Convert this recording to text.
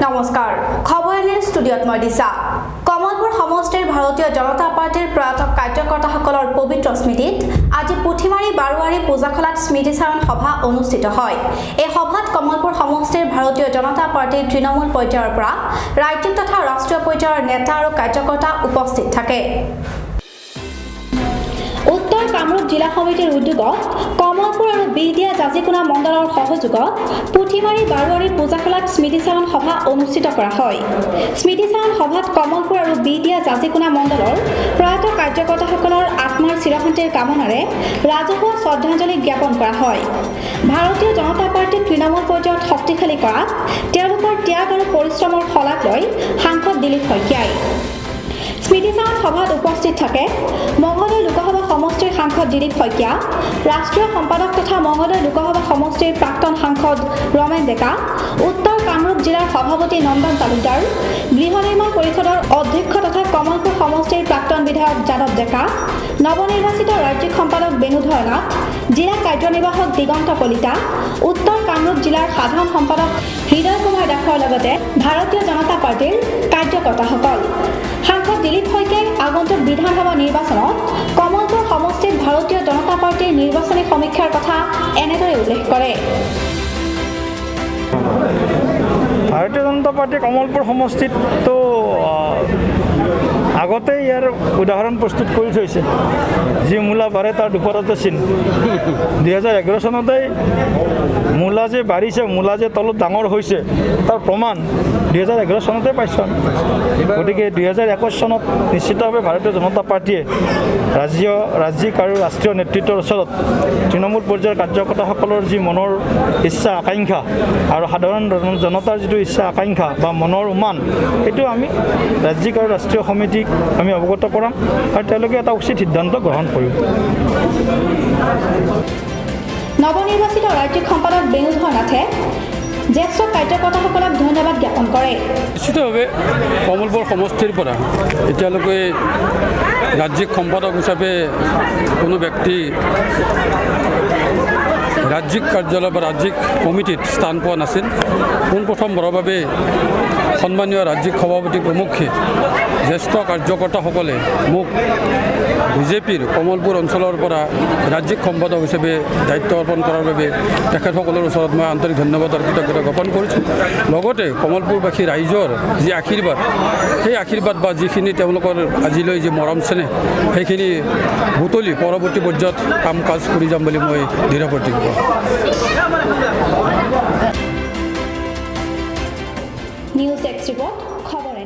নমস্কাৰ, খবৰ এনিৰ ষ্টুডিঅ'ত মই দিছা। কমলপুৰ সমষ্টিৰ ভাৰতীয় জনতা পাৰ্টীৰ প্ৰয়াত কাৰ্যকৰ্তাসকলৰ পবিত্ৰ স্মৃতিত আজি পুথিমাৰী বাৰোৱাৰী পূজাখলাত স্মৃতিচাৰণ সভা অনুষ্ঠিত হয়। এই সভাত কমলপুৰ সমষ্টিৰ ভাৰতীয় জনতা পাৰ্টীৰ তৃণমূল পৰ্যায়ৰ পৰা ৰাজ্যিক তথা ৰাষ্ট্ৰীয় পৰ্যায়ৰ নেতা আৰু কাৰ্যকৰ্তা উপস্থিত থাকে। উত্তৰ কামৰূপ জিলা সমিতিৰ উদ্যোগত কমলপুৰ আৰু বিহদিয়া জাজিকোনা মণ্ডলৰ সহযোগত পুথিমাৰী বাৰোৱাৰী পূজাখলাত স্মৃতিচাৰণ সভা অনুষ্ঠিত কৰা হয়। স্মৃতিচাৰণ সভাত কমলপুৰ আৰু বিহদিয়া জাজিকোনা মণ্ডলৰ প্ৰয়াত কাৰ্যকৰ্তাসকলৰ আত্মাৰ চিৰশান্তিৰ কামনাৰে ৰাজহুৱা শ্ৰদ্ধাঞ্জলি জ্ঞাপন কৰা হয়। ভাৰতীয় জনতা পাৰ্টীক তৃণমূল পৰ্যায়ত শক্তিশালী কৰাত তেওঁলোকৰ ত্যাগ আৰু পৰিশ্ৰমৰ শলাগ লৈ সাংসদ দিলীপ শইকীয়াই। স্মৃতিচাৰণ সভাত উপস্থিত থাকে মঙলদৈ লোকসভা সমষ্টিৰ সাংসদ দিলীপ শইকীয়া, ৰাষ্ট্ৰীয় সম্পাদক তথা মঙলদৈ লোকসভা সমষ্টিৰ প্ৰাক্তন সাংসদ ৰমেন ডেকা, উত্তৰ কামৰূপ জিলাৰ সভাপতি নন্দন তালুকদাৰ, গৃহ নিৰ্মাণ পৰিষদৰ অধ্যক্ষ তথা কমলপুৰ সমষ্টিৰ প্ৰাক্তন বিধায়ক যাদৱ ডেকা, নৱনিৰ্বাচিত ৰাজ্যিক সম্পাদক বেণুধৰ নাথ, জিলা কাৰ্যনিৰ্বাহক দিগন্ত কলিতা, উত্তৰ কামৰূপ জিলাৰ সাধাৰণ সম্পাদক হৃদয় কুমাৰ দাসৰ লগতে ভাৰতীয় জনতা পাৰ্টীৰ কাৰ্যকৰ্তাসকল। সাংসদ দিলীপ শইকীয়াই আগন্তুক বিধানসভা নিৰ্বাচনত কমলপুৰ সমষ্টিত ভাৰতীয় জনতা পাৰ্টীৰ নিৰ্বাচনী সমীক্ষাৰ কথা এনেদৰে উল্লেখ কৰে। ভাৰতীয় জনতা পাৰ্টী কমলপুৰ সমষ্টিততো আগতে ইয়াৰ উদাহৰণ প্ৰস্তুত কৰি থৈছে। যি মূলা বাঢ়ে তাৰ দুপৰতে চিন। 2011 চনতেই মূলা যে বাঢ়িছে, মূলা যে তলত ডাঙৰ হৈছে, তাৰ প্ৰমাণ 2011 চনতে পাইছোঁ আমি। গতিকে 2021 চনত নিশ্চিতভাৱে ভাৰতীয় জনতা পাৰ্টীয়ে ৰাজ্যিক আৰু ৰাষ্ট্ৰীয় নেতৃত্বৰ ওচৰত তৃণমূল পৰ্যায়ৰ কাৰ্যকৰ্তাসকলৰ যি মনৰ ইচ্ছা আকাংক্ষা আৰু সাধাৰণ জনতাৰ যিটো ইচ্ছা আকাংক্ষা বা মনৰ উমান, সেইটো আমি ৰাজ্যিক আৰু ৰাষ্ট্ৰীয় সমিতিক আমি অৱগত কৰাম আৰু তেওঁলোকে এটা উচিত সিদ্ধান্ত গ্ৰহণ কৰিব। নৱনিৰ্বাচিত ৰাজ্যিক সম্পাদক বেণুধৰ নাথে জ্যেষ্ঠ কাৰ্যকৰ্তাসকলক ধন্যবাদ জ্ঞাপন কৰে। নিশ্চিতভাৱে কমলপুৰ সমষ্টিৰ পৰা এতিয়ালৈকে ৰাজ্যিক সম্পাদক হিচাপে কোনো ব্যক্তি ৰাজ্যিক কাৰ্যালয় বা ৰাজ্যিক কমিটিত স্থান পোৱা নাছিল। পোনপ্ৰথমবাৰৰ বাবে সন্মানীয় ৰাজ্যিক সভাপতি প্ৰমুখ্যে জ্যেষ্ঠ কাৰ্যকৰ্তাসকলে মোক বিজেপিৰ কমলপুৰ অঞ্চলৰ পৰা ৰাজ্যিক সম্পাদক হিচাপে দায়িত্ব অৰ্পণ কৰাৰ বাবে তেখেতসকলৰ ওচৰত মই আন্তৰিক ধন্যবাদ আৰু কৃতজ্ঞতা জ্ঞাপন কৰিছোঁ। লগতে কমলপুৰবাসী ৰাইজৰ যি আশীৰ্বাদ, সেই আশীৰ্বাদ বা যিখিনি তেওঁলোকৰ আজিলৈ যি মৰম চেনেহ, সেইখিনি বুটলি পৰৱৰ্তী পৰ্যায়ত কাম কাজ কৰি যাম বুলি মই দৃঢ় প্ৰতিজ্ঞ। নিউজ ডেস্ক ৰিপৰ্ট, খবৰ।